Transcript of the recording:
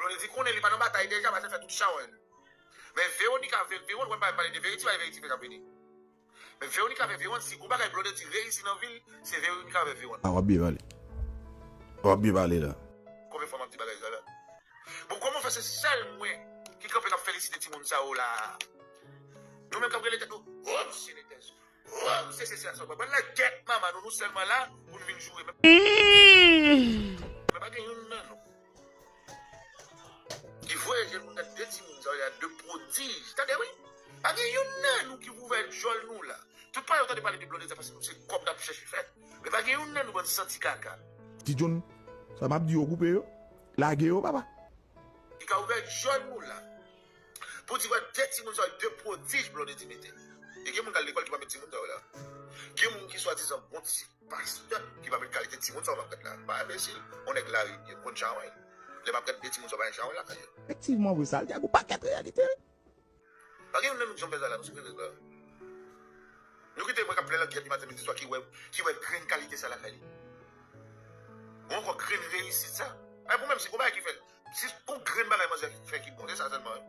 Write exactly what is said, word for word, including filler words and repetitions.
Li di konnen li pa nan batay deja, paske fè tout chawony. Men Veronica, Ve- Veron, wè m pa pale de Verity, pa Verity fè k ap vini. Men Veronica avè Veron, si gon bagay Blondedy reyisi nan vi l, se Veronica avè Veron. A, w ap byen pale. W ap byen pale la. Konbyen fwa m ap di bagay sa la? Bon, kòman fè se sèl mwen ki kanpe k ap felisite timoun sa yo la? Nou menm k ap rele tèt nou, oh, misye netèz. Oh, misye se se a sa. Bann la gèt manman nou, nou sèlman la pou nou vin joure. Men pa gen youn nan nou ki voye je l pou n gade de timoun sa yo, de pwodij. Tande wi. Pa gen youn nan nou ki ouvè djòl nou la. Tout pale yo tande pale de Blondedy paske nou se kòb n ap chèche fè. Men pa gen youn nan nou bann santi kaka. Ti John, sa m ap di yo koupe yo. Lage yo, papa. Li ka ouvè djòl nou la. Pou di wè de timoun sa yo, de pwodij Blondedy mete. E gen moun k al lekòl ki pa met timoun sa yo la. Gen moun ki swadizan bon ti pastè ki pa met kalite timoun sa yo m ap gad la. Pa enbesil. On nèg lari, yo konn chawony. Lè m ap gad de timoun sa yo pa gen chawony lakay yo. Efektivman, vre sa, l di ak yon pakèt reyalite. Pa gen youn nan nou ki janm fè sa la, nou sou revèz la. Nou kite mwen k ap plè langyèt li maten, midi, swa ki wè, ki wè grenn kalite sa lakay li. Ou ankò grenn reyisit sa. Ay, pou menm si gon bagay ki fè, si gon grenn bagay manzè fè ki bon, se sa sèlman.